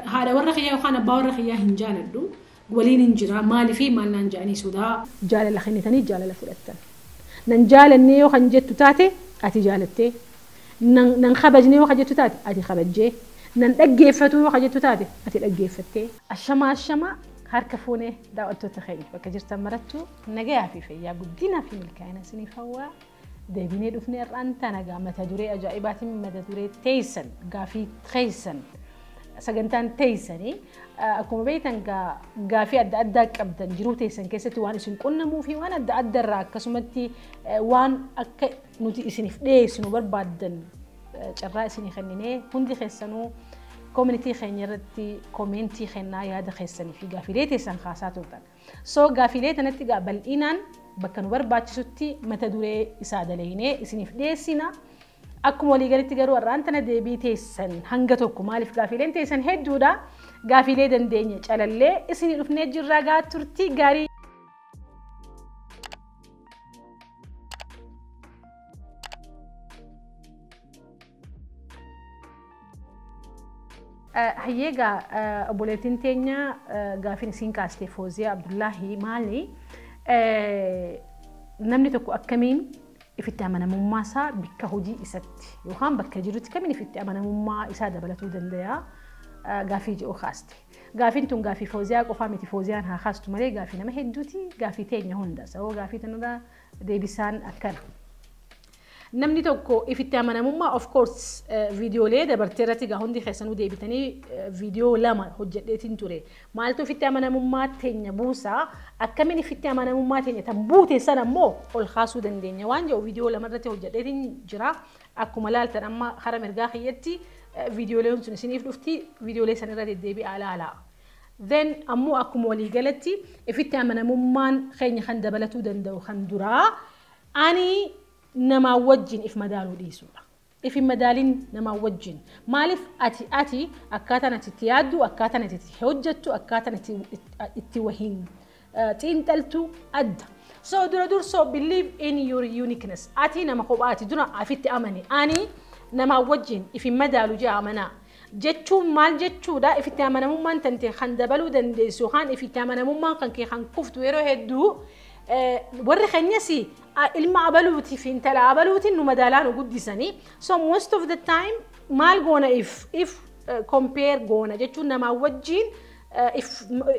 Haadha warra kiyyaa yookaan abbaa warra kiyyaa hin jaaladhu. Waliin hin jira maaliif maal naan jedhanii sodaa. Jaalala kennitanii jaalala fudhattan. Nan jaalannee yoo kan jettu taate ati jaalattee. Nan kabajnee yoo kan jettu taate ati kabajjee. Nan dhaggeeffatu yoo kan jettu taate ati dhaggeeffattee. Ashamaa ashamaa harka fuunee daawwattoota keenya bakka jirtan marattu nagayaa fi fayyaa guddinaa fi milkaa'ina isiniif hawwaa. Deebinee dhufnee har'aan tana gaa mata duree ajaa'ibaatiin mata duree teessan gaafii teessan sagantaan teessanii akkuma beektan gaafii adda addaa qabdan jiruu teessan keessatti waan isin qunnamuu fi waan adda adda irraa akkasumatti waan akka nuti isiniif dhiyeessinu barbaaddan carraa isinii kenninee hundi keessanuu koomunitii keenya irratti koomentii kennaa yaada keessanii fi gaafiilee teessan kaasaa turtan. So gaafiilee tanatti gaa bal'inaan bakka nu barbaachisutti mata duree isaa dalaginee isiniif dhiyeessina. Akkuma waliigalitti garuu har'aan tana deebii teessan hanga tokko maaliif gaafiileen teessan hedduudha. Gaafiilee dandeenye calallee isinii dhufnee jirraa gaa turtii gaarii. Hayyee gaa obboleettiin teenya gaafiin isiin kaaste Fooziyaa Abdullaahii maali? Namni tokko akkamiin ifitti amanamummaa isaa bakka hojii isatti yookaan bakka jirutti kamiin ifitti amanamummaa isaa dabalatuu danda'a gaafii jedhu kaaste. Gaafiin tun gaafii Fooziyaa qofaa miti Fooziyaan haa kaastu malee gaafii nama hedduuti gaafii teenya hunda sababa gaafii tanarraa deebisaan akkana. Namni tokko ifitti amanamummaa of course viidiyoolee dabartee irratti gaa hundi keessanuu deebitanii viidiyoo lama hojjedheetiin ture. Maaltu ifitti amanamummaa teenya buusaa akkamiin ifitti amanamummaa teenya tan buute sana immoo ol kaasuu dandeenya waan jedhu viidiyoo lama irratti hojjedheetiin jira. Akkuma laaltan amma hara mirgaa kiyyatti viidiyooleen sun isiniif dhufti viidiyoolee san irra deddeebi'aa laalaa. Then ammoo akkuma waliigalatti ifitti amanamummaan keenya kan dabalatuu danda'u kan duraa ani namaa wajjin if madaaluu dhiisuudha. If hin madaalin namaa wajjin. Maaliif ati akkaataan ati itti yaaddu, akkaataan ati itti hojjettu, akkaataan ati itti wahiin xiinxaltu adda. So dura dursoo believe in your uniqueness. Ati nama kophaati dura afitti amani. Ani namaa wajjin if hin madaalu jee amanaa. Jechuun maal jechuudha ifitti amanamummaan tante kan dabaluu dandeessu yookaan ifitti amanamummaan kan kee kan kuftu yeroo hedduu warri keenyas ilma abaluutii fi intala abaluutiin nu madaalaa nu guddisanii. So most of the time maal goona if compare goona jechuun namaa wajjin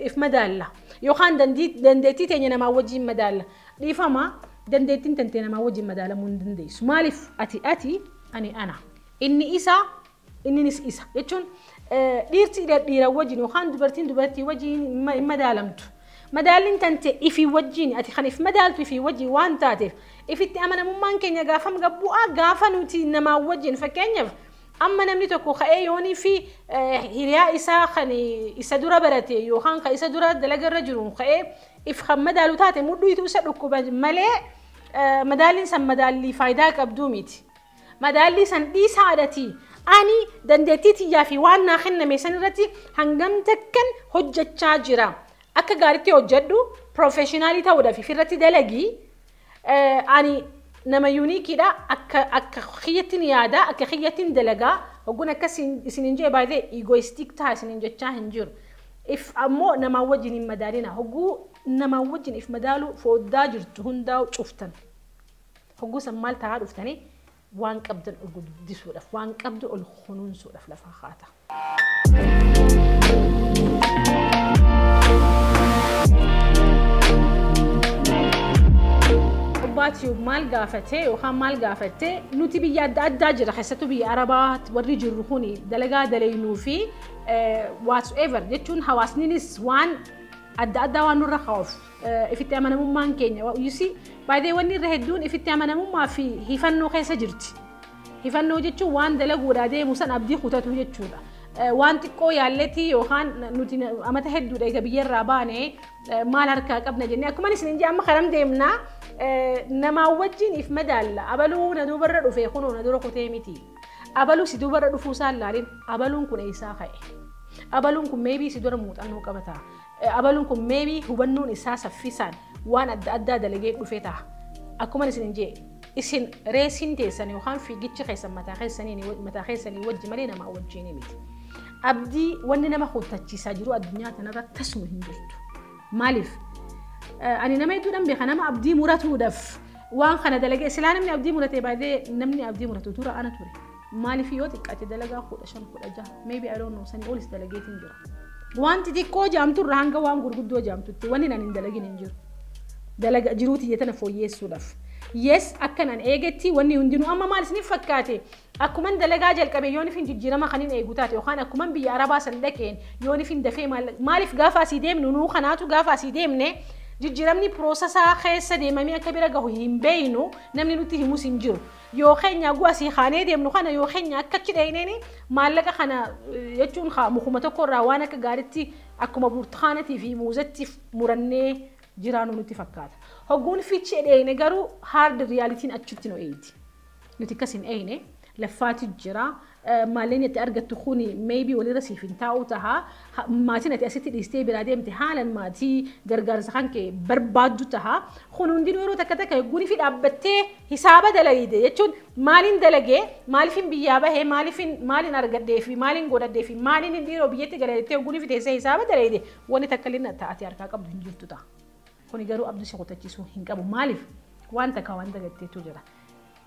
if madaalla yookaan dandeettii teenya namaa wajjin madaalla. Dhiifama dandeettiin tantee namaa wajjin madaalamuu hin dandeessu. Maaliif ati ani ana inni isa inninis isa jechuun dhiirti dhiira wajjin yookaan dubartiin dubartii wajjin hin madaalamtu. Madaalliin tante ifii wajjin ati kan if madaaltu ifii wajjin waan taateef ifitti amanamummaan keenya gaafam gabbu'aa gaafa nuti namaa wajjin fakkeenyaaf amma namni tokko ka'ee yoonii fi hiriyaa isaa kan isa dura barate yookaan kan isa dura dalagarra jiru ka'ee if kan madaalu taate mudhiitu isa dhukkuba malee madaalliin san madaallii faayidaa qabduu miti. Madaallii san dhiisaadhati. Ani dandeettii tiyyaa fi waan naa kenname san irratti hangam takkan hojjechaa jira. Akka gaariitti hojjedhu professionaalii ta'uudhaaf ifirratti dalagii ani nama yuunikiidha akka kiyyattiin yaada akka kiyyattiin dalagaa hogguun akka isinin jee baay'ee egoistik ta'a isinin jechaa hin jiru. If ammoo namaa wajjin hin madaalina hogguu namaa wajjin if madaalu fooddaa jirtu hundaa'u cuftan. Hogguu san maal ta'aa dhuftanii waan qabdan ol guddisuudhaaf waan qabdu ol kunuunsuudhaaf lafa kaata. Baatiyuu maal gaafatee yookaan maal gaafattee nuti biyya adda addaa jira keessattuu biyya Arabaa warri jirru kuni dalagaa dalaynuu fi whatsoever jechuun hawaasninis waan adda addaa waan nurra kaa'uuf ifitti amanamummaan keenya you see by the way wanni irra hedduun ifitti amanamummaa fi hifannoo keessa jirti. Hifannoo jechuun waan dalaguudhaa deemu san abdii kutatu jechuudha. Waan xiqqoo yaalletti yookaan nuti amata hedduudha egaa biyyarraa baane maal harkaa qabna jennee akkuma isin jee amma karam deemnaa namaa wajjin if madaalla abaluu na duubarra dhufe kunoo na dura kutee miti. Abaluu si duubarra dhufuu isaan laalin abaluun kun eessaa ka'e. Abaluun kun meebii si dura muuxannoo qabata. Abaluun kun meebii hubannoon isaa saffisaan waan adda addaa dalagee dhufe ta'a. Akkuma isin jee isin reesiin teessan yookaan fiigicha keessan mataa keessanii wajji malee namaa wajjin miti. Abdii wanni nama kutachiisaa jiru addunyaa kanarra tasuma hin jirtu. Maaliif? Ani nama hedduudhaan beeka nama abdii muratuudhaaf waan kana dalagee silaa namni abdii muratee baay'ee namni abdii muratu dura ana ture. Maaliif yoo xiqqaate dalagaa 15 16 maybe I don't know sanii olis dalageetiin jira. Waan xixiqqoo jaamturra hanga waan gurguddoo jaamtutti wanni ani hin dalagin hin jiru. Dalaga jiruu tiyya tana fooyyeessuudhaaf. Yes, akkanan eegetti wanni hundinuu amma maal isiniif fakkaate akkuman dalagaa jalqabe yoonif hin jijjiirama kan hin eegu taate yookaan akkuman biyya arabaa san dhaqeen yoonif hin dafee maaliif gaafa asii deemnu nuu kanaatu gaafa asii deemne jijjiiramni piroosesaa keessa deemamee akka bira gahu hin beeynu namni nutti himus hin jiru. Yoo keenya guu asii kaanee deemnu kana yoo keenya akka achi dhaqneen maallaqa kana jechuun mukuma tokko irraa waan akka gaariitti akkuma burtukaanatii fi muuzatti murannee jiraannu nutti fakkaata. Hogguun fiichee dheeyne garuu hard realitiin achitti nu eeydi. Nuti akkas hin eeyne laffaatu jira. Maalleen itti argattu kuni maybe walirra siif hin taa'u taha. Maatiin ati asitti dhiistee biraa deemte haalan maatii gargaarsa kan kee barbaaddu taha. Kun hundinuu yeroo takka takka hogguun fi dhaabbattee hisaaba dalagde jechuun maaliin dalagee maaliifin biyyaa bahee maaliifin maaliin argadhee fi maaliin godhadhee fi maaliin hin dhiiroo biyyatti galateettee hogguun fi teessee hisaaba dalagde wanni takka illee taate harkaa qabdu hin jirtu ta'a. Kuni garuu abdii si kutachiisuu hin qabu. Maaliif? Waan takka waan dagatteetu jira.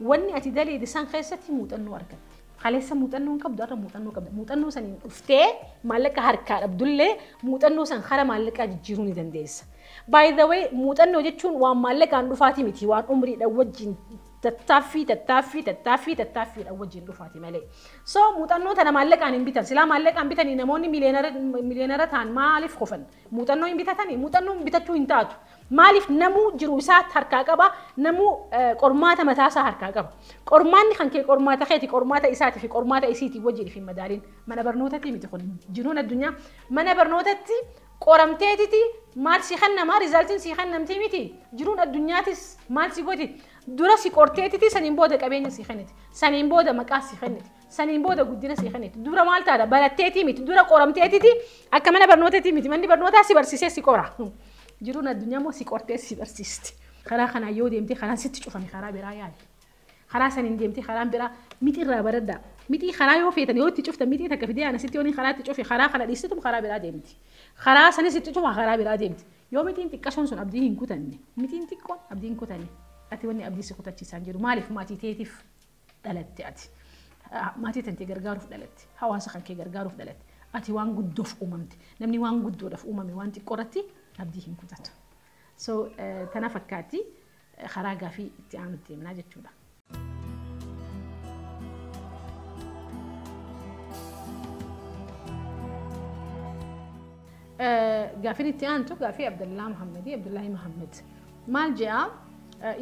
Wanni ati daleede san keessatti muuxannoo argatte. Kaleessa muuxannoo hin qabdu, har'a muuxannoo qabda. Muuxannoo saniin dhuftee maallaqa harkaa dhabdullee muuxannoo san kara maallaqaa jijjiiruu ni dandeessa. By the way, muuxannoo jechuun waan maallaqaan dhufaati miti, waan umriidhaan wajjin tattaaffii tattaaffii tattaaffii tattaaffiidhaan wajjin dhufaati malee. So muuxannoo tana maallaqaan hin bitan. Silaa maallaqaan bitanii namoonni miliyeenara ta'an maaliif kufan? Muuxannoo hin bitatanii? Muuxannoo bitachuu hin taatu. Maaliif namuu jiru isaa harkaa qaba, namuu qormaata mataa isaa harkaa qaba. Qormaanni kan kee qormaata keeti, qormaata isaatii fi qormaata isiitii wajjin hin madaalin. Mana barnootatti miti kun jiruun addunyaa mana barnootatti qoramteetiti maal si kennamaa rizaaltiin si kennamtii miti. Jiruun addunyaatis maal si gooti dura si qorteetiti saniin booda qabeenya si kenniti, saniin booda maqaa si kenniti, saniin booda guddina si kenniti. Dura maal taata baratteetii miti, dura qoramteetiti akka mana barnootatii miti. Manni barnootaa si barsiisee si qora. Jiruun addunyaa immoo si qortee si barsiisti. Karaa kanaan yoo deemte karaan sitti cufame karaa biraa yaali. Karaa saniin deemte karaan biraa mixii irraa baradhaa. Mixii karaa yoo feetan yoo itti cuftan mixii takka fidee ana sitti yooniin karaa itti cufe karaa kana dhiistetum karaa biraa deemti. Karaa sanis itti cufa karaa biraa deemti. Yoo mixiin xiqqashoon sun abdii hin kutanne mixiin xiqqoon abdii hin kutanne ati wanni abdii si kutachiisaan jiru maaliif maatii teetiif dhalatte ati. Maatii tantee gargaaruuf dhalatte. Hawaasa kan kee gargaaruuf dhalatte. Ati waan guddoof uumamte. Namni waan guddoodhaaf uumame waan xiqqoo irratti abdii hin kutatu. So tana fakkaatti karaa gaafii itti aanu deemnaa jechuudha. Gaafiin itti aantu gaafii Abdallaa Muhammadii Abdullaahi Muhammad. Maal jedhaa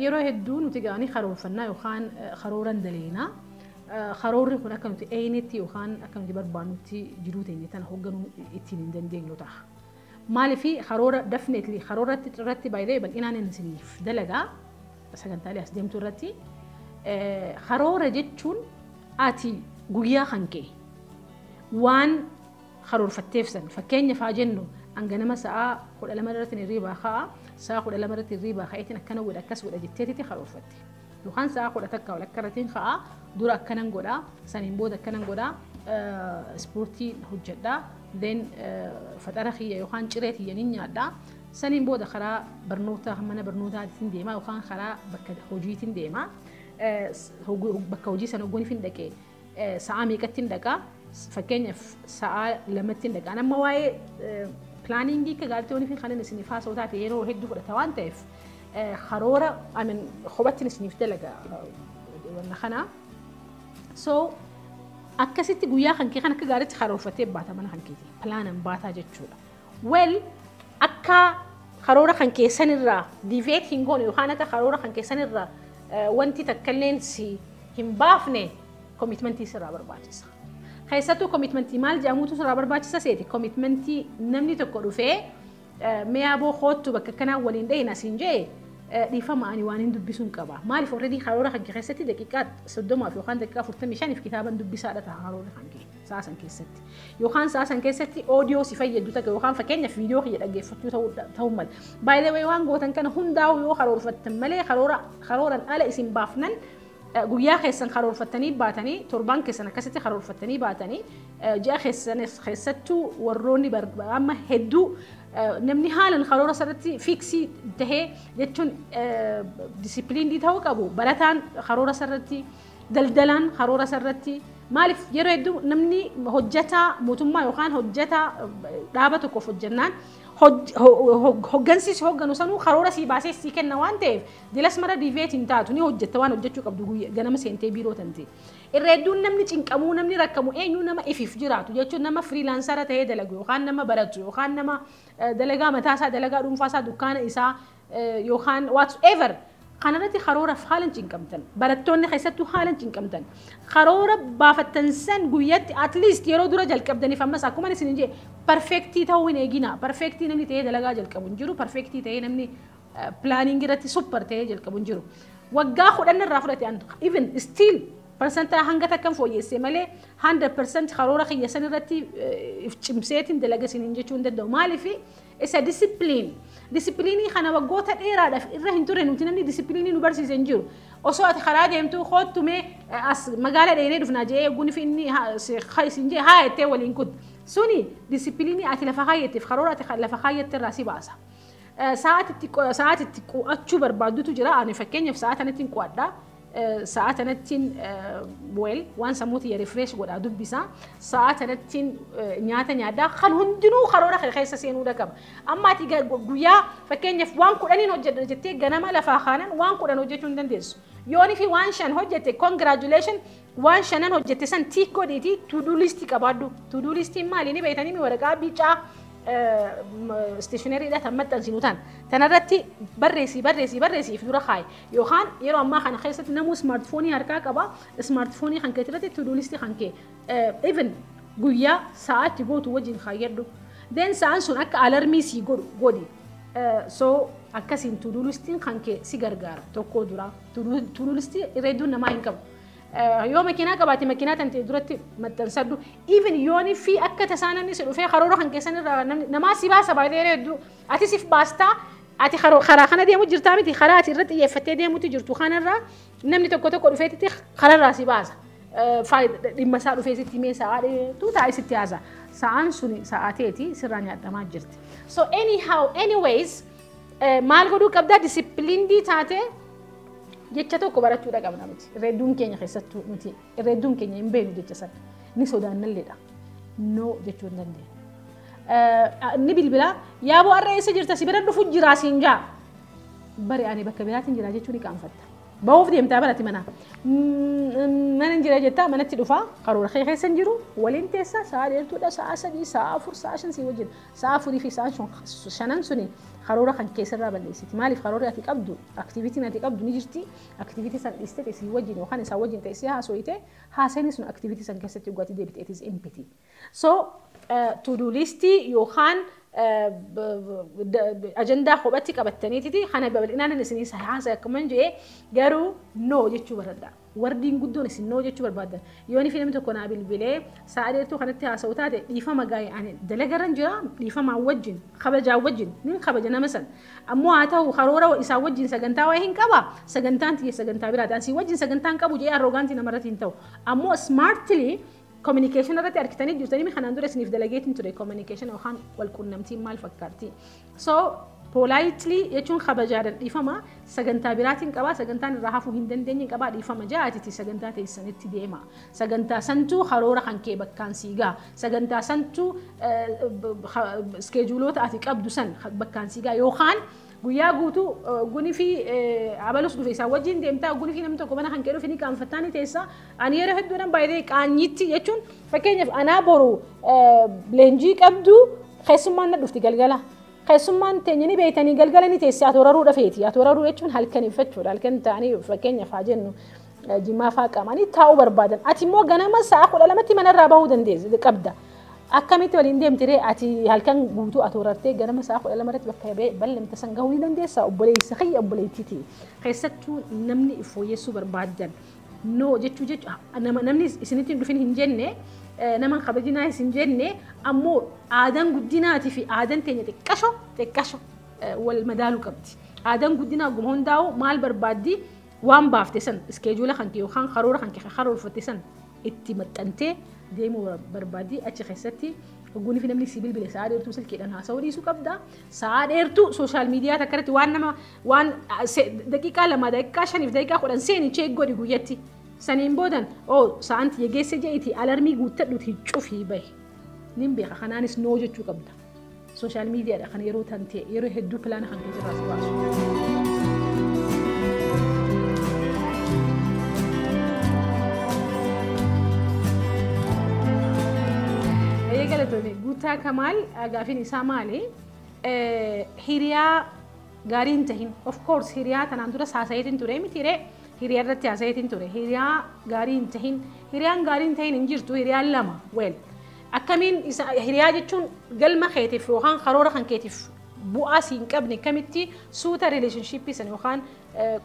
yeroo hedduu nuti ga'anii karoorfannaa yookaan karooran daleenaa. Karoorri kun akka nuti eenyetti yookaan akka nuti barbaannutti jiruu teenya tana hoogganuu ittiin hin dandeenyu ta'a. Maaliif karoora definitely karoora irratti baay'ee bal'inaan isiniif dalagaa sagantaalee as deemtu irratti karoora jechuun ati guyyaa kan kee waan karoorfatteef san fakkeenyaaf haa jennu hanganama sa'a 12 irratti hirriibaa ka'a sa'a 12 irratti hirriibaa ka'eetiin akkana godha akkas godha jetteetiti karoorfatte. Yookaan sa'a 11 walakka irratti ka'a dura akkanan godha saniin booda akkanan godha ispoortii hojjedha then faxara kiyya yookaan ciree kiyya ni nyaadha saniin booda karaa barnoota mana barnootaatiin deema yookaan karaa bakka hojiitiin deema bakka hojii sana hoggoon hin dhaqee sa'a meeqatti hin dhaqaa fakkeenyaaf sa'a 2tti hin dhaqaa. Amma waa'ee pilaaningii akka gaariitti fi kanan isiniif haasa'u taate yeroo hedduu fudhata waan ta'eef karoora kophatti isiniif dalaga wanna kana. So akkasitti guyyaa kan kee kan akka gaariitti karoorfattee baata mana kan keeti pilaanan baataa jechuudha. Well akka karoora kan keessanirraa deviate hin goone yookaan akka karoora kan keessanirraa wanti takkalleen si hin baafne commitmentii sirraa barbaachisa. Keessattuu commitmentii maal jedhamutu sirraa barbaachisa seeti commitmentii namni tokko dhufee mi'a boo koottu bakka kanaa waliin dhahina siin jee dhiifama ani waan hin dubbisuun qaba. Maaliif already karoora kan keessatti daqiiqaa 30 yookaan daqiiqaa 45 kitaaban dubbisaadha ta'a karoora kan kee sa'a san keessatti. Yookaan sa'a san keessatti oodiyoo si fayyadu takka yookaan fakkeenyaaf viidiyoo kiyya dhaggeeffachuu ta'uu mala. By the way waan gootan kana hundaa'u yoo karoorfattan malee karooran ala isin baafnan Guyyaa keessan karoorfattanii baatanii, torbaan keessan akkasitti karoorfattanii baatanii, ji'a keessan keessattuu warroonni amma hedduu namni haalan karoora irratti fix tahee jechuun discipline ta'uu qabu. Barataan karoora irratti, daldalaan karoora irratti. Maaliif yeroo hedduu namni hojjetaa mootummaa yookaan hojjetaa dhaaba tokkoof hojjennaan, hoggansi si hogganu sanuu karoora sii baasee sii kenna waan ta'eef, dilas mara deviate hin taatu, ni hojjetta waan hojjechuu qabdu ganama seentee biiroo tante. Irra hedduun namni cinqamuu, namni rakkamu eenyu? Nama ifiif jiraatu jechuun, nama freelancer ta'ee dalagu yookaan nama baratu yookaan nama dalagaa mataasaa, dalagaa dhuunfaasaa, dukkaana isaa yookaan whatsoever. Kanarratti karooraaf haalan cinqamtan. Barattoonni keessattuu haalan cinqamtan. Karoora baafattan san guyyatti at least yeroo dura jalqabdaniif, ammas akkuma isin jee, perfect ta'uu hin eegina. Perfect namni ta'ee dalagaa jalqabu hin jiru. Perfect ta'ee namni planning irratti super ta'ee jalqabu hin jiru. Waggaa 10 irraa fudhate, even still parsantaa hanga takkan fooyyessee malee 100% karoora kiyya san irratti if cimseetiin dalaga isiniin jechuu hin danda'u. Maaliif? Isa discipline. Discipline kana waggoota dheeraadhaaf irra hin turre nuti, namni discipline nu barsiise hin jiru. Osoo ati karaa deemtu, "Koottumee as magaala dheenee dhufnaa," jee eeguun fi inni isin jee, "Haa," jettee waliin kuttu. Suni discipline ati lafa kaayyateef karoora ati lafa kaayyatte irraa si baasa. Sa'aati itti qu'achuu barbaaddutu jira. Ani fakkeenyaaf sa'a tanatti hin qu'adha. Sa'a tanattiin well waan sammuu tiyya refresh godhaa dubbisa. Sa'a tanattiin nyaata nyaadhaa. Kan hundinuu karoora keessa seenuu qaba. Amma ati guyyaa fakkeenyaaf waan 10n hojjedha jettee ganama lafaa kaanan waan 10 hojjechuu hin dandeessu. Yooni fi waan 5 hojjette, congratulation. Waan shanan hojjette san tick godhiitii to-do list qabaadhu. To-do listiin maali ni beektanii? Waraqaa bicaa stationery dha tan maxxansinu tan. Tanarratti barreessii, barreessii, barreessii dura kaayi. Yookaan yeroo ammaa kana keessatti namuu smartphone harkaa qaba. Smartphone kan kee irratti to-do list kan kee even guyyaa sa'aatti gootu wajjin kaayyadhu. Then sa'aan sun akka alarm sii godhu godhi. So akkasiin to-do listiin kan kee si gargaara. Tokko dura to-do list irra hedduun namaa hin qabu. Yoo makiinaa qabaate, makiinaa tan ta'e duratti maxxansadhu. Even yooni fi akka tasaa namni si dhufee karoora kan keessan irraa namaa si baasa, baay'ee yeroo hedduu ati sif baastaa. Ati karaa kana deemu jirtaa miti, karaa ati irratti xiyyeeffattee deemutu jirtu kanarraa namni tokko tokko dhufeetitti kararraa si baasa. Dhimma isaa dhufee sitti himee sa'aa dheertuu taa'ee sitti haasa. Sa'aan suni sa'aateeti sirraa nyaatamaa jirti. So anyhow, anyways, maal godhuu qabdaa? Disciplined taatee jecha tokko barachuudha qabna nuti. Irreedduun keenya keessattuu nuti irreedduun keenya hin beeknu jecha sana. Ni sodaannalleedha. No jechuu hin dandeenyu. Inni bilbilaa, "Yaaboo, har'a eessa jirta? Si bira dhufu jira," siin jaa. "Bari ani bakka biraatiin jira," jechuu ni qaanfatta. Bahuuf deemtaa barati mana. "Mana hin jira," jettaa manatti dhufaa, karoora kee keessa hin jiru, waliin teessa sa'a dheertuudha, sa'a 3, sa'a 4, sa'a 5 sii wajjin. Sa'a 4 fi sa'a 5n suni karoora kan keessarraa balleessiti. Maaliif? Karoora ati qabdu, activityn ati qabdu ni jirti. Activity san dhiistee sii wajjin yookaan isaa wajjin teessee haasooyite, haaseen sun activity san keessatti dhugaatii deebite, it is empty. So to do list yookaan ajandaa kophatti qabattaniititi kana babal'inaan isinii haasa akkuma jedhee, garuu no jechuu baradha. Wardiin guddoon isin no jechuu barbaadan. Yoo fi namni tokko naa bilbilee sa'a dheertuu kanatti haasa'u taate, "Dhiifama gaa'e, ani dalagarran jira, dhiifamaa wajjin, kabajaa wajjin," nin kabaja nama san. Ammoo haa ta'u, karoora isaa wajjin sagantaa wayii hin qaba. Sagantaan tiyya sagantaa biraati. Asii wajjin sagantaan qabu jedhee arrogant namarratti hin ta'u. Ammoo smartly communication irratti argitanii jirtanii, kanaan dura isiniif dalageetiin ture, communication yookaan walqunnamtiin maal fakkaatti. So politely jechuun kabajaadhaan, "Dhiifama, sagantaa biraatiin qabaa, sagantaan irraa hafuu hin dandeenye qabaa, dhiifama," jaatiti sagantaa teessanitti deema. Sagantaa santuu karoora kan kee bakkaan siigaa. Sagantaa santuu scheduleoota ati qabdu san bakkaan siigaa, yookaan guyyaa guutuu guni fi abalus dhufe isaan wajjin deemtaa, guni fi namni tokko mana kan kee dhufe ni qaanfattaa, ni teessa. Ani yeroo hedduudhaan baay'ee qaanyitti jechuun, fakkeenyaaf anaa boru leenjii qabdu, keessummaan na dhufti galgala. Keessummaan teenya ni beeytanii, galgala ni teessi, atooraruu dhafeeti. Atooraruu jechuun halkaniiffachuudha. Halkan ta'anii, fakkeenyaaf haa jennu, jimaa fa'aa qaamanii taa'uu barbaadan. Ati immoo ganama sa'a 12tti manarraa bahuu dandeessa qabda. Akkamitti waliin deemtiree? Ati halkan guutuu atoorartee ganama sa'a 12 irratti bakka bal'amte san gahuu ni dandeessa? Obboleessa kiyya, obboleettiiti. Keessattuu namni fooyyessuu barbaadan, no jechuu jechuu namni isinitti hin dhufin hin jenne, nama kabajinaa isin jenne, ammoo aadaan guddinaatii fi aadaan teenya xiqqasho xiqqasho wal madaaluu qabdi. Aadaan guddinaa guma hundaa'u maal barbaaddi? Waan baafte san schedule kan kee yookaan karoora kan kee karoorfatte san itti maxxantee deemuu barbaaddi. Achi keessatti hogguunii fi namni si bilbile sa'aa dheertuu silkiidhaan haasa'uu dhiisuu qabda. Sa'aa dheertuu social media takka irratti waan nama waan daqiiqaa 2, daqiiqaa 5f daqiiqaa 10 seeni check godhi guyyatti. Saniin boodan oo sa'aan tiyya geesse je'iti alarmii guuttadhuti cufii bahi. Nin beeka, kanaanis no jechuu qabda. Social mediadha kan yeroo tan ta'e yeroo hedduu plan kan keessarraa si baasu. Galatoome. Guutaa Kamaal gaafiin isaa maali? Hiriyaa gaarii hin tahin. Of course, hiriyaa tanaan dura haasayeetiin ture miti ree? Hiriyaa irratti haasayeetiin ture. Hiriyaa gaarii hin tahin. Hiriyaan gaarii hin tahin hin jirtu, hiriyaan lama. Well, akkamiin hiriyaa jechuun galma keetiif yookaan karoora kan keetiif bu'aa si hin qabne kamitti suuta relationshipii sana yookaan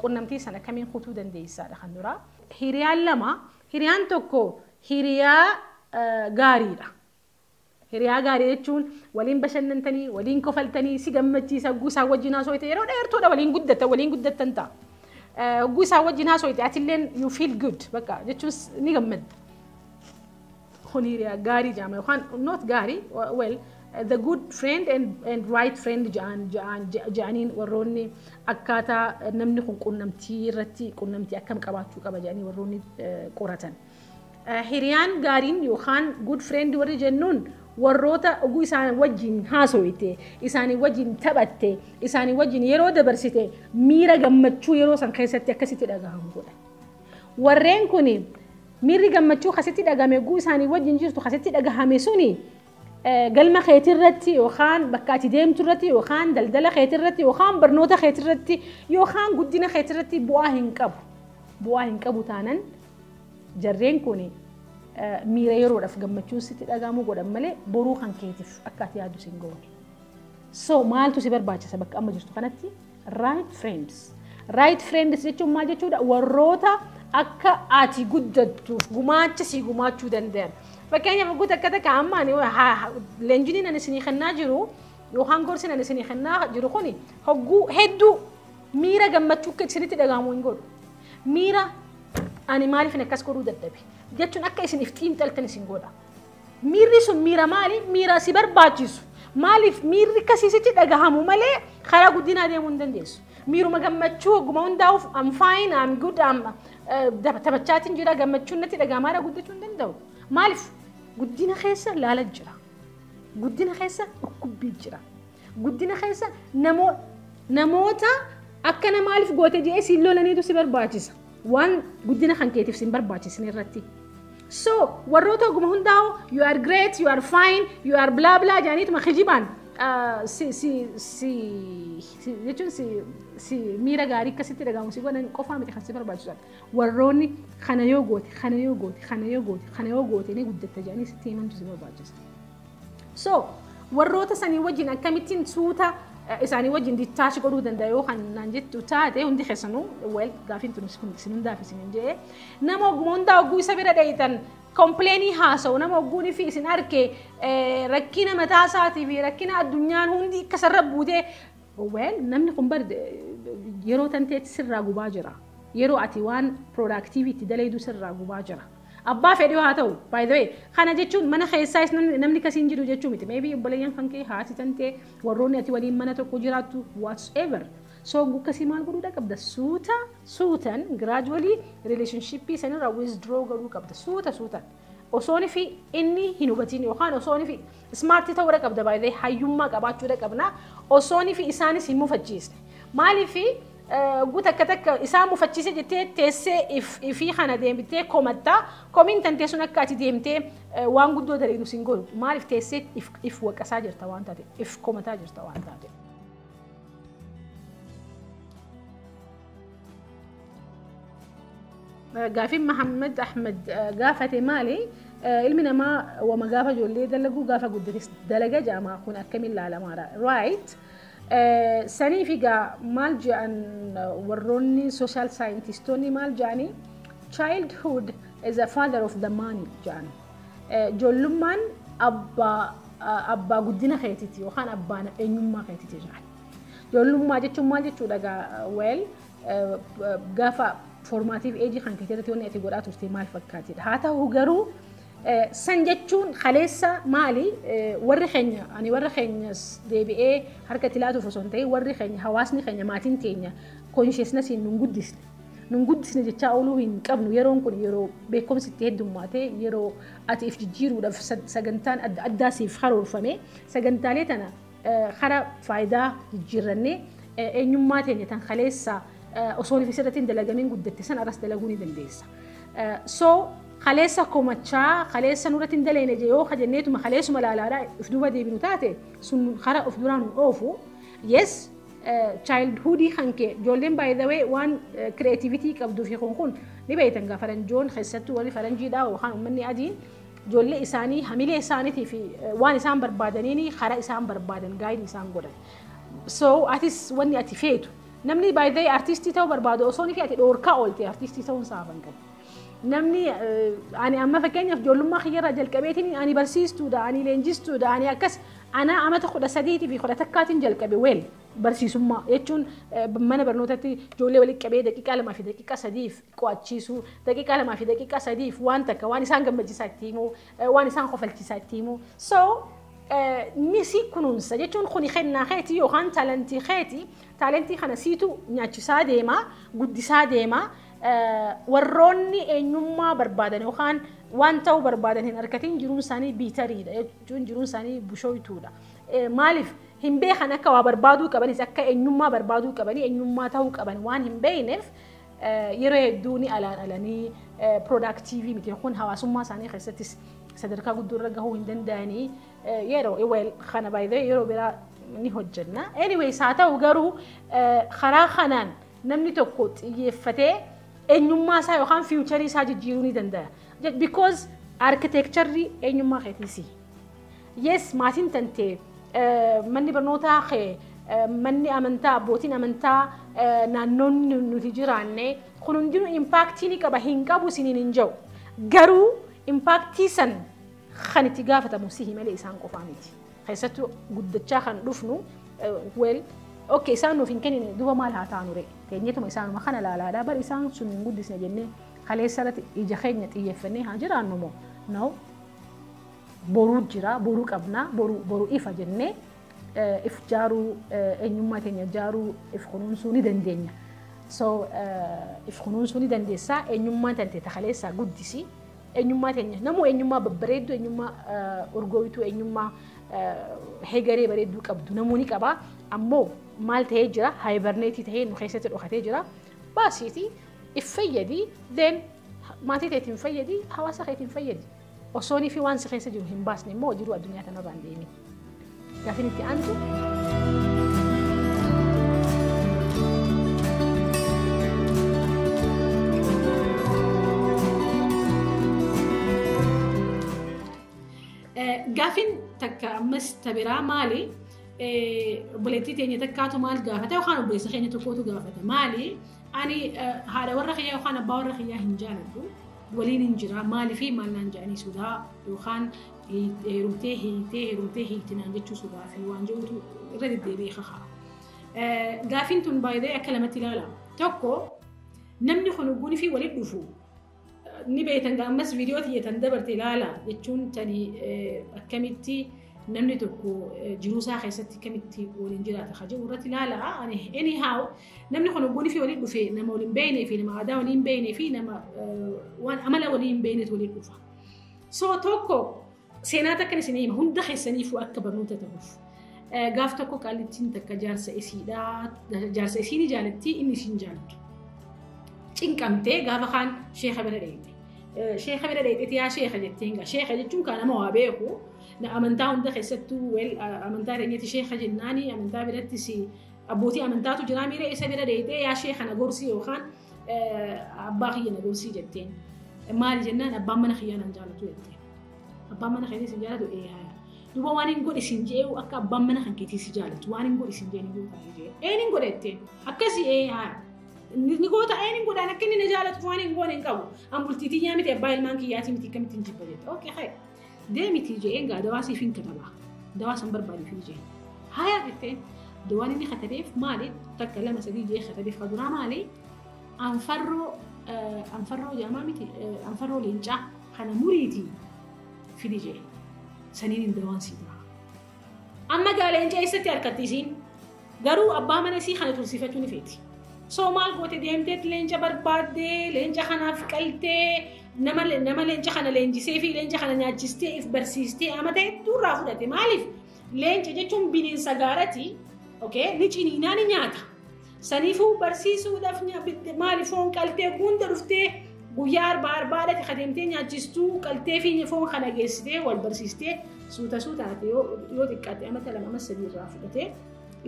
qunnamtii sana akkamiin kutuu dandeessaadha kan duraa. Hiriyaan lama, hiriyaan tokko hiriyaa gaariidha. Hiriyaa gaarii jechuun waliin bashannantanii, waliin kofaltanii, si gammachiisa, hogguu isaa wajjin haasofte yeroo dheertuudha waliin guddatan, waliin guddattan ta'a. Hogguu isaa wajjin haasofte atilleen you feel good bakka jechuun ni gammadda. Kun hiriyaa gaarii jedhama yookaan not gaarii, well, the good friend and right friend jedhaniin warroonni akkaataa namni kun qunnamtii irratti qunnamtii akkam qabaachuu qaba jedhanii warroonni qoratan. Hiriyaan gaariin yookaan good friend warri jennuun warroota oguu isaan wajjin haasofte, isaanii wajjin taphatte, isaanii wajjin yeroo dabarsite miira gammachuu yeroo san keessatti akkasitti dhagahamu godha. Warreen kun miirri gammachuu akkasitti dhagahame oguu isaanii wajjin jirtu akkasitti dhagahame suni galma keetirratti yookaan bakka ati deemtu irratti yookaan daldala keetirratti yookaan barnoota keetirratti yookaan guddina keetirratti bu'aa hin qabu. Bu'aa hin qabu taanan jarreen kun miira yeroodhaaf gammachuun sitti dhagahamuu godhan malee boruu kan keetiif akka ati yaaddu sin goone. So maaltu si barbaachisa bakka amma jirtu kanatti? Right friends. Right friends jechuun maal jechuudha? Warroota akka ati guddattuuf gumaacha si gumaachuu danda'an. Fakkeenyaaf, guutuu akka takka amma ani leenjiniin ani isinii kennaa jiru yookaan gorsi ani isinii kennaa jiru kuni hogguu hedduu miira gammachuu akka isinitti dhagahamu hin godhu. Miira ani maaliif akkas godhuu dadhabe jechuun akka isin if xiinxaltan isin godha. Miirri sun miira maali? Miira si barbaachisu. Maaliif miirri akkasiisitti dhagahamu malee karaa guddinaa deemuu hin dandeessu. Miiruma gammachuu hogguma hundaa'uuf I'm fine, I'm good, I'm taphachaatiin jira, gammachuun natti dhagahamaadha guddachuu hin danda'u. Maaliif guddina keessa laala jira. Guddina keessa dhukkubbii jira. Guddina keessa namoota akka maaliif goote jedhee siin lolaniitu si barbaachisa. Waan guddina kan keetiif sin barbaachisne irratti. So warroota oguma hundaa'u "You are great, you are fine, you are blah blah" jedhaniituma kijibaan si si si jechuun si si miira gaarii akkasitti dhagahamu si godhan qofaa miti kan si barbaachisan. Warroonni kana yoo goote, kana yoo goote, kana yoo goote, kana yoo goote ni guddatta jedhanii sitti himantu si barbaachisa. So warroota sanii wajjin akkamittiin suuta isaanii wajjin detach godhuu danda'a yoo kan naan jettu taate, hundi keessanuu, well, gaafiin tun isin hundaaf isin hin jedhee, nama oguma hundaa oguu isa bira dhayitan complainii haasa'u, nama ogguunii fi isin arke rakkina mataa isaatii fi rakkina addunyaan hundi akka sarara buutee, well, namni kun bar yeroo tanteetti sirraa gubaa jira. Yeroo ati waan productivity dalayduu sirraa gubaa jira. Abbaa fedhii haa ta'u, by the way, kana jechuun mana keessaas namni kasiin jiru jechuu miti. Maybe obboleeyyan kan kee, haati tantee, warroonni ati waliin mana tokko jiraattu, whatsoever. So akkasii maal godhuudha qabda? Suuta suutan, gradually, relationshipii sanirraa withdraw godhuu qabda. Suuta suutan. Osoon fi inni hin hubatin yookaan osoon fi smartii ta'uudha qabda, by the way, hayyummaa qabaachuudha qabna. Osoon fi isaanis hin mufachiisne. Maaliif guuta akka takka isaan mufachiise jettee teessee ifii kana deemtee komattaa, komiin tantee sun akka ati deemtee waan guddoo dalagu sin godhu. Maaliif teessee if waqasaa jirta waan taate, if komataa jirta waan taate. Gaafiin Mahammad Ahmed gaafate maali? Ilmi namaa wama gaafa ijoollee dalagu gaafa guddates dalaga jedhama, kun akkamiin ilaalamaadha? Right. Saniif egaa maal jedhan warroonni social scientistoonni, maal jedhani? Childhood is a father of the money jedhan. Ijoollummaan abbaa guddina keetiiti yookaan abbaa eenyummaa keetiiti jedhan. Ijoollummaa jechuun maal jechuudha egaa? Well, Gaafa formative age kan keessatti wanni ati godhaa turte maal fakkaatidha. Haa ta'u garuu san jechuun kaleessa maali warri keenya ani warra keenyas deebi'ee harka itti laatuuf osoo hin ta'in warri keenya hawaasni keenya maatiin teenya consciousnessiin nun guddisne. Nun guddisne jechaa ooluu hin qabnu. Yeroon kun yeroo beekumsi itti heddummaate, yeroo ati if jijjiiruudhaaf sagantaan adda addaa siif karoorfame, sagantaalee tana karaa faayidaa jijjiirrannee eenyummaa teenya tan kaleessa osoo if irratti hin dalagamiin guddatte san arras dalaguu ni dandeessa. So kaleessa komachaa kaleessa nurratti hin daleene yoo kajenneetuma kaleessuma laalaadhaa if duuba deebinu taate sun karaa of duraan nu oofu. Yes, childhoodii kan kee ijoolleen by the way waan creativity qabduu fi kun ni beektan gaa faranjoon keessattuu warri faranjiidhaa yookaan uummanni adiin ijoollee isaanii hamilee isaaniitii fi waan isaan barbaadaniin karaa isaan barbaadan guide isaan godhan. So atis wanni ati feetu namni by the way artistii ta'uu barbaadu osoo ni fi ati dhoorkaa oolte artistii ta'uun saafan qabu. Namni ani amma fakkeenyaaf ijoollummaa kiyyarraa jalqabeetiin ani barsiistuudha, ani leenjistuudha, ani akkas ana amata 13 fi 11 jalqabe well barsiisummaa jechuun mana barnootatti ijoollee walitti qabee daqiiqaa 2 fi daqiiqaa 3 qo'achiisuu, daqiiqaa 2 fi daqiiqaa 3 waan takka waan isaan gammachiisaa itti himuu, waan isaan kofalchiisaa itti himuu. So nisi kunuunsa jechuun kuni kennaa keetii yookaan talentii keetii, talentii kana siitu nyaachisaa deemaa, guddisaa deemaa. Warroonni eenyummaa barbaadan yookaan waan ta'uu barbaadan hin argatin jiruun isaanii bitteriidha jechuun jiruun isaanii bushooytuudha. Maaliif hin beekan akka waa barbaaduu qabanis akka eenyummaa barbaaduu qabanii eenyummaa ta'uu qaban waan hin beekneef yeroo hedduu ni alaan alanii productive miti kun hawaasummaa isaanii keessattis sadarkaa guddoo irra gahuu hin danda'anii yeroo well kana baay'ee yeroo biraa ni hojjenna. Anyways haa ta'u garuu karaa kanaan namni tokko xiyyeeffatee eenyummaa isaa yookaan futureii isaa jijjiiruu ni danda'a. Because architectureri eenyummaa keetiisi. Yes, maatiin tantee manni barnootaa kee manni amantaa abbootiin amantaa naannoonni nuti jiraanne kun hundinuu impactii ni qaba hin qabu isiniin hin jiru. Garuu impactii san kan itti gaafatamu sihi malee isaan qofaa miti. Keessattuu guddachaa kan dhufnu well okay isaan nuuf hin kennine duba maal haa taanu ree teenyetuma isaanuma kana laalaadhaa bar isaan sun hin guddisne jennee kaleessa irratti ija keenya xiyyeeffannee haa jiraannu moo no boruu jira boruu qabnaa boruu ifa jennee if jaaruu eenyummaa keenya jaaruu if kunuunsuu ni dandeenya. So if kunuunsuu ni dandeessaa eenyummaa tante takaleessaa guddisi eenyummaa teenya namuu eenyummaa babbareedduu eenyummaa urgooyituu eenyummaa heegaree bareedduu qabdu namuu ni qaba ammoo maal ta'ee jira hibernateii ta'ee nu keessatti dhokatee jira baasiitii if fayyadii then maatii keetiin fayyadii hawaasa keetiin fayyadi osoonii fi waan si keessa jiru hin baasne immoo jiruu addunyaa kanarraa hin deemin. Gaafin itti aantu. Gaafin takka ammas tabiraa maali? Obboleettii teenya takkaatu maal gaafata yookaan obboleessa keenya tokkotu gaafata maali? Ani haadha warra kiyyaa yookaan abbaa warra kiyyaa hin jaaladhu waliin hin jira maalii fi maal naan jedhanii sodaa yookaan heerumtee hiitee heerumtee hiitinaan jechuu sodaa fi waan jedhutu irra deddeebi'ee kaka'a. Gaafiin tun baay'ee akka lamatti ilaalama. Tokko namni kun ogguun fi walitti dhufu ni beektan ammas viidiyoo xiyyeetan dabarte ilaala jechuun tani akkamitti namni tokko jiruusaa keessatti akkamitti waliin jiraata ka jedhu irratti ilaala. Anyhow namni kun ogguun fi walitti dhufe nama waliin beeknee fi nama aadaa waliin beeknee fi nama waan amala waliin beeknetu waliin dhufa. So tokko seenaa takkan isin hima hunda keessaniifuu akka barnoota ta'uuf. Gaaf tokko qaallittiin takka jaarsa isiidha. Jaarsa isii ni jaalatti inni isiin jaalatu. Cinqamtee gaafa kaan sheeka bira dheeyte. Sheeka bira dheeyteeti yaa sheeka jetteen gaa sheeka jechuun kan nama waa beeku amantaa hunda keessattuu well amantaa teenyatti sheeka jennaani amantaa birattis abbootii amantaatu jira miira isa bira dheeytee yaa sheeka na gorsii yookaan abbaa kiyya na gorsii jetteen. Maali jennaan abbaan mana kiyyaa nan jaalatu jetteen. Abbaan mana keetii sin jaalatu ee haa. Duuba waan hin godhe sin jee'u akka abbaan mana kan keetii si jaalatu waan hin godhe sin jee ni goota jee. Een hin godhe jetteen akkasii ee haa. Ni goota een hin godhaan akka inni na jaalatu waan hin goone hin qabu. An bultii tiyyaa miti abbaa ilmaan kiyyaatii miti akkamitti hin jibba jette. Okay haa. Deemiti je'een gaa dawaa siif hin katabaa. Dawaa san barbaadiif jee. Haya jetteen. Dawaan inni katabeef maali? 1 2 3 jee katabeef kaduraa maali? Anfarroo jedhamaa miti, anfarroo leencaa kana muriitii fidi jee. Saniin hin dawaan sii ta'a. Amma gaa leenca eessatti harkatti isiin? Garuu abbaa mana isii kana tursiifachuu ni feeti. So maal goote deemteet leenca barbaaddee, leenca kanaaf qaltee, nama leenca kana leenjisee fi leenca kana nyaachistee if barsiistee amata hedduu irraa fudhate. Maaliif? Leenca jechuun bineensa gaarati, okay? Ni ciniinaa ni nyaata. Saniifuu barsiisuudhaaf maali foon qaltee hunda dhuftee guyyaa arbaadhaati kadeemtee nyaachistuu qaltee fi foon kana geessitee wal barsiistee suuta suutaate yoo xiqqaate amata 2 amma 3 irraa fudhatee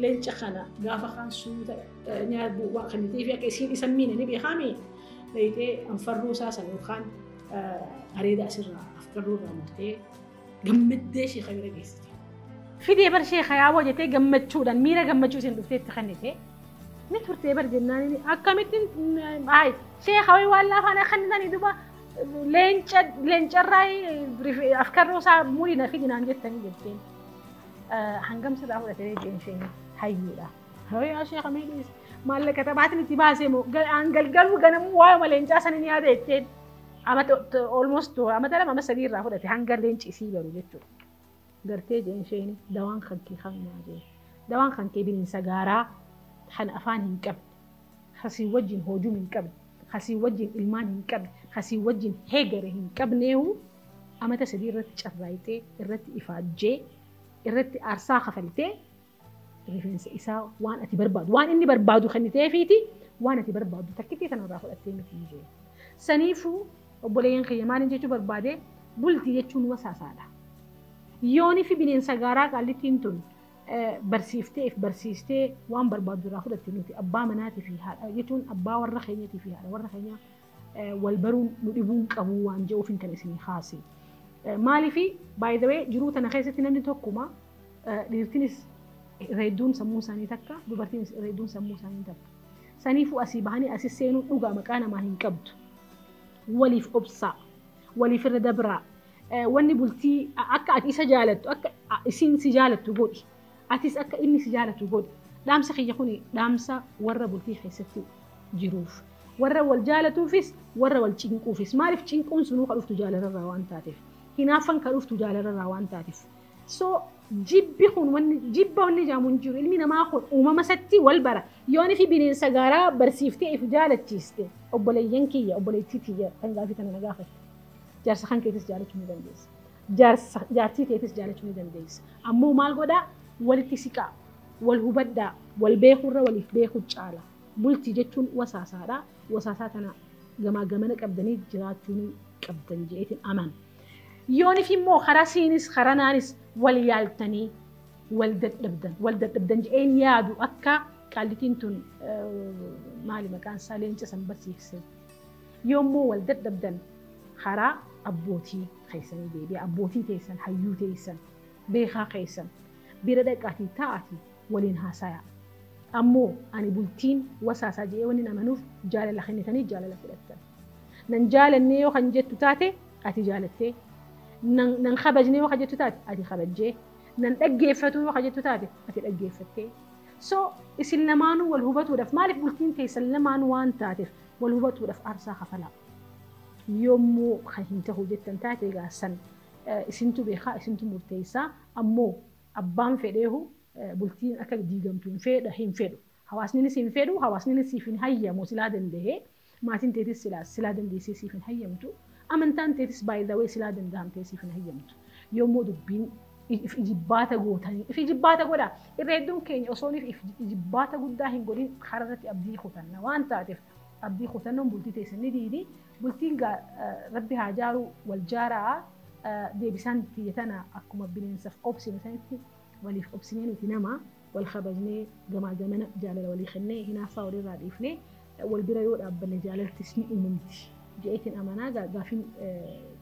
leenca kana gaafa kaan suuta nyaata kennitee fi akka isiin isa miine ni beekame dheeyitee anfarruu isaa sana yookaan areeda asirraa afkarruu irraa murtee gammaddee sheeka bira geessite. Fidee bar sheeka yaaboo jettee gammachuudhaan miira gammachuu isin dhuftee itti kennite ni turtee bar jennaan akkamittiin sheeka wayii waan laafaan akka inni duba leencarraa afkarruu isaa murii na fidinaan jettanii jetteen. Hangam sirraa fudhatee jeen isheen hayyuudha. Yaa sheeka miidhis maallaqa taphaatiin itti baasee moo galgaluu ganamuu waa'uma leencaa sana ni yaada jetteen. Amata almost amata 2 amma 3 irraa fudhate hanga leenci isii baru jechuudha. Gartee jeen isheen dawaan kan kee kanumaa jeen. Dawaan kan kee bineensa gaaraa kan afaan hin qabne, kasii wajjin hoojum hin qabne, kasii wajjin ilmaan hin qabne, kasii wajjin heegare hin qabneehu amata 3 irratti carraayitee irratti ifaajjee irratti aarsaa kafaltee rifeensa isaa waan ati barbaadu waan inni barbaadu kenniteefiiti waan ati barbaadu takkittii sanarraa fudhattee miti jee. Saniifuu obboleeyyan kiyya maaliin jechuu barbaade bultii jechuun wasaasaadha. Yoonii fi bineensa gaaraa qaallittiin tun barsiiftee if barsiistee waan barbaadu irraa fudhatte nuti abbaa manaatii fi haadha jechuun abbaa warra keenyatii fi haadha warra keenyaa wal baruun nu dhibuun qabu waan jedhuuf kan isinii haase. Maaliifi by the way jiruu tana keessatti namni tokkuma dhiirtinis hedduun sammuu isaanii takka dubartiinis hedduun sammuu isaanii takka. Saniifuu asii bahanii asii seenuu dhugaa maqaa namaa hin qabdu. Waliif obsaa, waliif irra dabraa, wanni bultii akka ati isa jaalattu akka isiin si jaalattu godhi. Atis akka inni si jaalatu godhi. Dhaamsa kiyya kuni dhaamsa warra bultii keessatti jiruuf. Warra wal jaalatuufis warra wal cinquufis. Maaliif cinquun sunuu ka dhuftu jaalalarraa waan taateef. Hinaaffan ka dhuftu jaalalarraa waan taateef. So jibbi kun wanni jibba wanni jaamu hin jiru. Ilmi namaa kun uumama isatti wal bara. Yooni fi bineensa gaaraa barsiiftee if jaalachiiste obboleeyyan kiyya obboleettii tiyya kan gaafii tana na gaafatte. Jaarsa kan keetis jaalachuu ni dandeessa. Jaartii keetis jaalachuu ni dandeessa. Ammoo maal godhaa? Walitti siqaa, wal hubadhaa, wal beekuurra waliif beekuu caala. Bultii jechuun wasaasaadha. Wasaasaa tana gamaa gamana qabdanii jiraachuu ni qabdan jeetiin aman. Yoonif immoo karaa siinis karaa naanis wal yaaltanii wal dadhabdan je'een yaadu akka qaallitiin tun maali maqaan isaa leenca san barsiifse. Yoommoo wal dadhabdan karaa abbootii keessanii deebi'a. Abbootii teessan, hayyuu teessan, beekaa keessan bira dhaqaatii taa'atii waliin haasayaa. Ammoo ani bultiin wasaasaa je'ee wanni amanuuf jaalala kennitanii jaalala fudhattan. Nan jaalannee yoo kan jettu taate ati jaalattee, nan kabajnee yoo kan jettu taate ati kabajjee, nan dhaggeeffatu yoo kan jettu taate ati dhaggeeffattee. So isin lamaanuu wal hubatuudhaaf maaliif bultiin teessan lamaanuu waan taateef wal hubatuudhaaf aarsaa kafalaa. Yommuu kan hin ta'u jettan taate egaa san isintu beekaa isintu murteessaa ammoo abbaan fedheehu bultiin akka diigamtu hin fedha hin fedhu. Hawaasninis hin fedhu, hawaasninis siif hin hayyamu silaa danda'ee, maatiin teetis silaa dandeessee siif hin hayyamtu, amantaan teetis by the way silaa danda'amtee siif hin hayyamtu. Yommuu dubbiin if ijibbaata gootanii, if ijibbaata godhaa. Irra hedduun keenya osoo if ijibbaata guddaa hin godhin karaa irratti abdii kutanna waan taateef abdii kutannoon bultii teessan ni diidi. Bultiin rabbi haa jaaru wal jaaraa deebisaan tiyya tana akkuma bineensaaf obsine sanitti waliif obsinee nuti nama wal kabajnee gamaa gamana jaalala walii kennee hinaaffaa walirraa dhiifnee wal bira yoo dhaabbanne jaalaltis ni uumamti. Je'eetiin amanaa gaafiin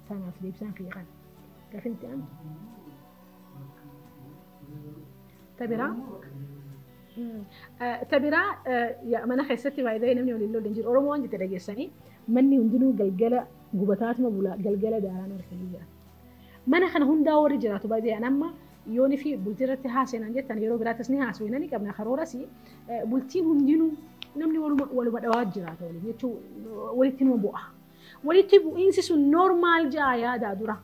tanaaf deebisaan kiyya kana. Gaafiin itti aanu. Tabiraa. Tabiraa mana keessatti baay'ee namni waliin lolan jiru. Oromoo waan jette dhageessanii manni hundinuu galgala gubataatuma bula galgala daaraan harkanii jira. Mana kana hundaa warri jiraatu baay'ee amma Yooni fi bultii irratti haaseenan jettan yeroo biraattis ni haasofna ni qabna karooras bultiin hundinuu namni waluma dhawaa jiraata waliin jechuun walitti numa bu'a. Walitti bu'iinsi sun normaal ja'a yaadaa dura.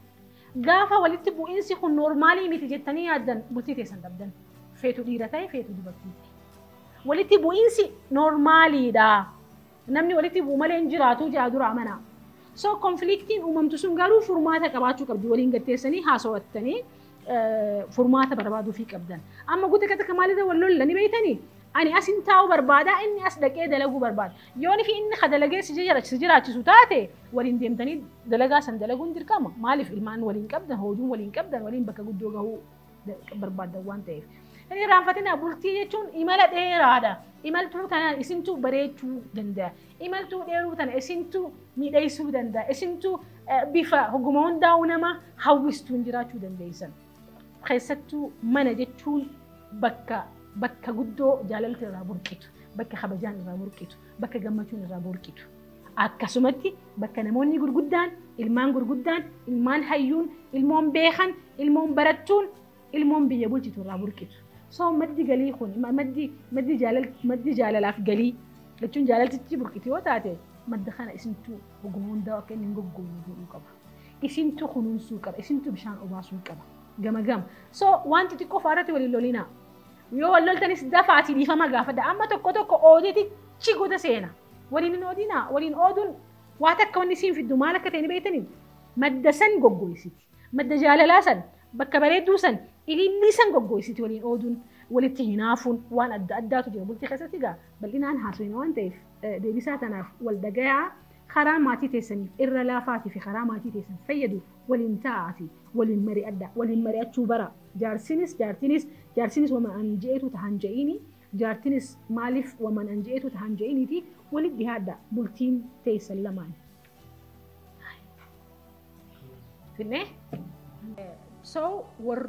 Gaafa walitti bu'iinsi kun noormaalii miti jettanii yaaddan bultii teessan dhabdan. Feetu dhiira ta'e feetu dubartii ta'e. Walitti bu'iinsi noormaaliidha. Namni walitti bu'u malee hin jiraatu ja'a dura amanaa. So konfliktiin uumamtu sun garuu furmaata qabaachuu qabdi. Waliin gatteessanii haasawattanii furmaata barbaaduufii qabdan. Amma guutuu akka maalirra wal lollanii beeytanii? Ani asin taa'uu barbaada, inni as dhaqee dalaguu barbaada. Yoon fi inni ka dalagee si jiraachisu taate waliin deemtanii dalagaa san dalaguun dirqama. Maaliif ilmaan waliin qabdan, hojiin waliin qabdan, waliin bakka guddoo gahuu barbaaddan waan ta'eef. Inni irraanfatina bultii jechuun imala dheeraadha. Imaltuu tana isintu bareechuu danda'a. Imaltuu dheeruu tana isintu miidhagsuu danda'a. Isintu bifa hogguma hundaa'u nama hawwistuun jiraachuu dandeessan. Keessattuu mana jechuun bakka guddoo jaalalti irraa burqitu, bakka kabajaan irraa burqitu, bakka gammachuun irraa burqitu. Akkasumatti bakka namoonni gurguddaan, ilmaan gurguddaan, ilmaan hayyuun, ilmoon beekan, ilmoon barattuun, ilmoon biyya bulchitu irraa burqitu. So maddi galii kun maddi jaalalaaf galii jechuun jaalaltichi burqiti yoo taate madda kana isintu ogummaa hundaa akka inni hin goggogne godhuu qaba. Isintu kunuunsuu qaba, isintu bishaan obaasuu qaba. Gama gama. So waan xixiqqoo fa'aarratti waliin lolinaa. Yoo wal loltanis dafaatii dhiifama gaafadha. Amma tokko tokko oodetichi goda seena. Waliin hin oodinaa. Waliin ooduun waa takka wanni siin fiddu maal akka ta'e ni beektanii? Madda san goggoysiti. Madda jaalalaa san bakka bareedduu san ilillii san goggoysiti waliin ooduun walitti hinaafuun waan adda addaatu jira. Bultii keessatti egaa bal'inaan haasofna waan ta'eef deebisaa tanaaf wal dhagayaa karaa maatii teessaniif irra laafaatii fi karaa maatii teessan fayyadu waliin taa'aati waliin mari'adha waliin mari'achuu bara. Jaarsinis jaartinis jaarsinis waman an je'etu tahan je'iini jaartinis maaliif waman an je'etu tahan je'iiniiti walitti dhiyaadha bultiin teessan lamaan. Finnee? So warra